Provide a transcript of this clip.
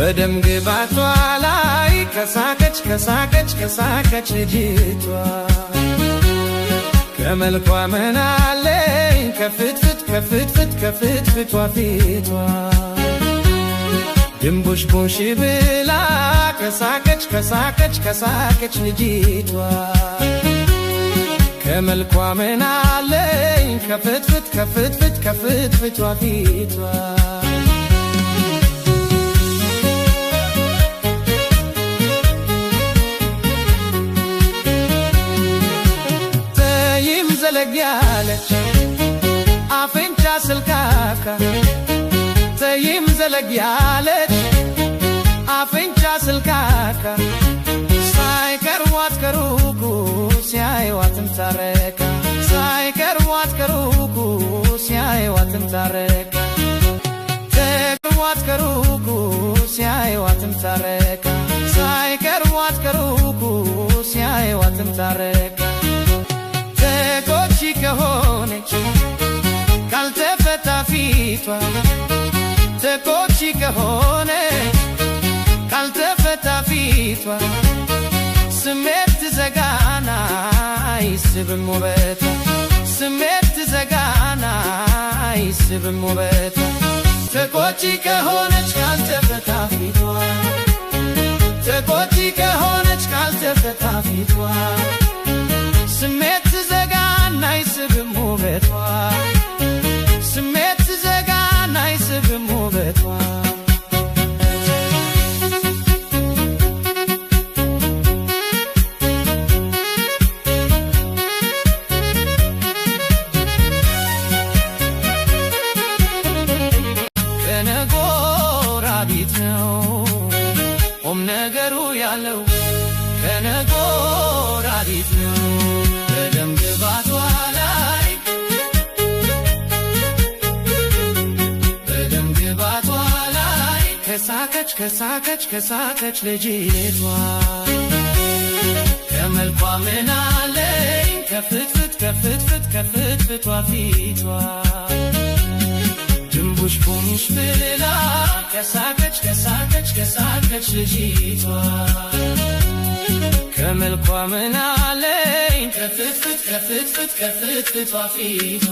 በደም ግባቷ ላይ ከሳቀች ከሳቀች ከሳቀች ልጅቷ ከመልኳ ምናለኝ ከፍትፍት ከፍትፍት ከፍትፍቷ ፊቷ ድንቡሽቡሽ ብላ ከሳቀች ከሳቀች ከሳቀች ልጅቷ ከመልኳ ምናለኝ ከፍትፍት ከፍትፍት ከፍትፍቷ ፊቷ ጠይም ዘለግ ያለች አፍንጫ ስልካካ ጠይም ዘለግ ያለች አፍንጫ ስልካካ ሳይቀርቧት ከሩቁ ሲያዩዋትም ታረካ ሳይቀርቧት ከሩቁ ሲያዩዋትም ታረካ ተቀርቧት ከሩቁ ሲያዩዋትም ታረካ ሳይቀርቧት ከሩቁ ሲያዩዋትም ታረካ ተቆጪ ከሆነች ካልተፈታ ፊቷ ተቆጪ ከሆነች ካልተፈታ ፊቷ ስሜት ትዘጋና አይስብም ውበቷ ስሜት ትዘጋና አይስብም ውበቷ ተቆጪ ከሆነች ካልተፈታ ፊቷ ተቆጪ ከሆነች ካልተፈታ ፊቷ ስሜት ትዘጋና አይስብም ውበቷ ስሜት ትዘጋና አይስብም ውበቷ። ከነጎራቢት ነው ቁም ነገሩ ያለው ከነጎራቢት ነው በደም ግባቷ ላይ በደም ግባቷ ላይ ከሳቀች ከሳቀች ከሳቀች ልጅቷ ከመልኳ ምናለኝ ከፍትፍት ከፍትፍት ከፍትፍቷ ፊቷ ድንቡሽቡሽ ብላ ከሳቀች ከሳቀች ከሳቀች ልጅቷ ከመልኳ ምናለኝ ከፍትፍት ከፍትፍት ከፍትፍቷ ፊቷ።